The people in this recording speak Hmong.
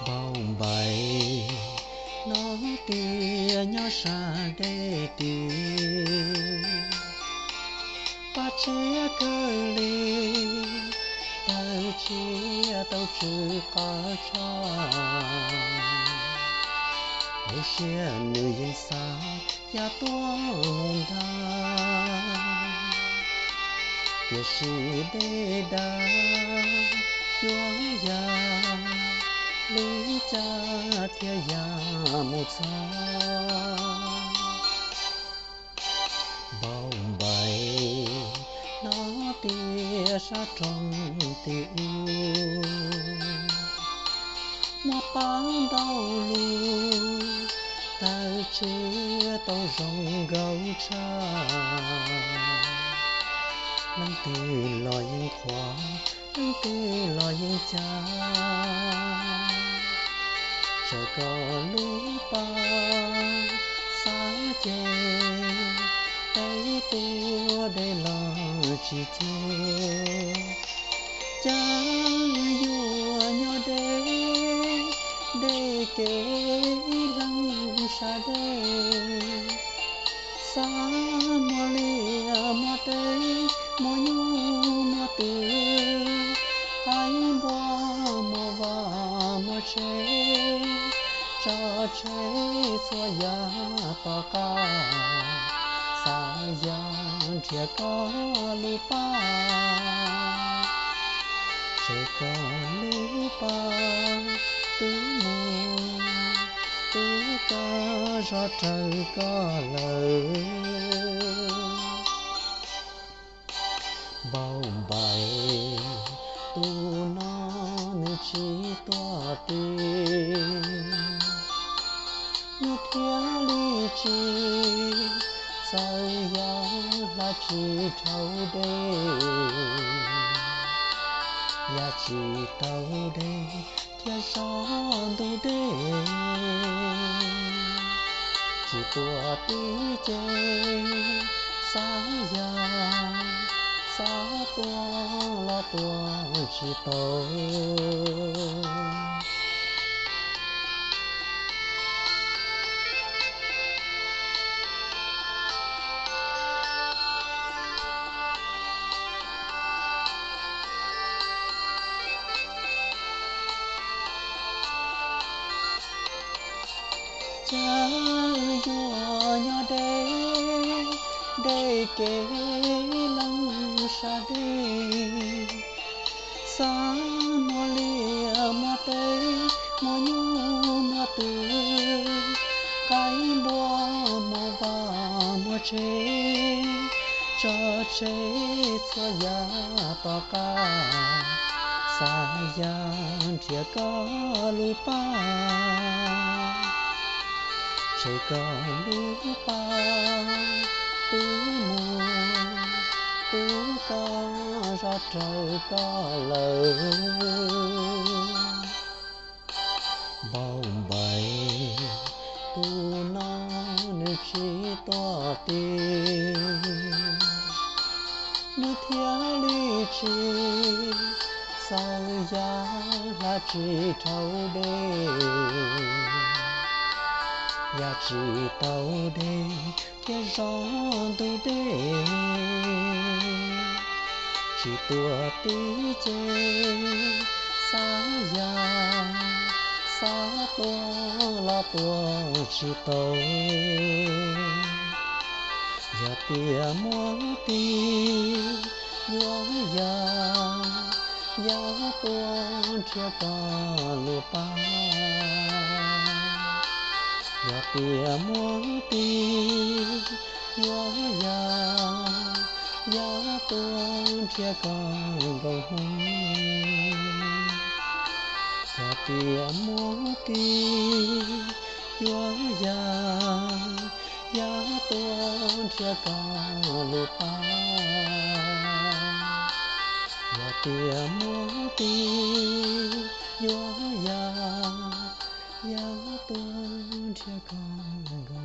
Paub npaim no tias nyob sab dej tid, pab tshiab kawg li, tawg tshiab tau tsw qab tshaj. Hauv siab nws yeej xav ya tuaj mus ntag, tiam sis dej dav yuav ya li cas thiaj ya mus txog. Paub npaim no tias sab roob tim ub muaj pab ntau lug, tawg tshiab tau zoo nkauj tshaj. Leej twg los yeej qhuas, leej twg los yeej cag, tsuas koj lub pab xav ces, peb tuaj deb los tsis ceg, cas yuav nyob deb, deb kev leej sab dej. Xav muaj liaj muaj teb, muaj nyuj muaj twm, qaib npua muaj vaj muaj tsev, tso tseg txhua yam tom qab, xav yam nrhiav koj lub pab. Tseg koj lub pab, twb mus, twb koj zov raws koj lawm. Paub npaim tus no nws tsis tuaj tim, nws thiaj li tsis txawj ya, hla tsis dhau dej, ya tsis tau dej thiab zov ntug dej. Tsis tuaj tim ces xav ya, xav tuaj los tuaj tsis tau. Cas yuav nyob deb, deb kev leej sab dej. Xav muaj liaj muaj teb, muaj nyuj muaj twm, qaib npua muaj vaj muaj tsev, tso tseg txhua yam tom qab, xav yam nrhiav koj lub pab. Tseg koj lub pab, twb mus, twb koj zov raws koj lawm. Paub npaim tus no nws tsis tuaj tim, nws thiaj li tsis txawj ya, hla tsis dhau dej, ya tsis tau dej thiab zov ntug dej. Tsis tuaj tim ces xav ya, xav tuaj los tuaj tsis tau. Yog tias muaj tim yuav ya, ya tuaj nrhiav koj lub pab. Yog tias muaj tim yuav ya, ya tuaj nrhiav koj nkauj hmoob. Yog tias muaj tim yuav ya, ya tuaj nrhiav koj lub pab. Yog tias muaj tim yuav ya, ya tuaj nrhiav koj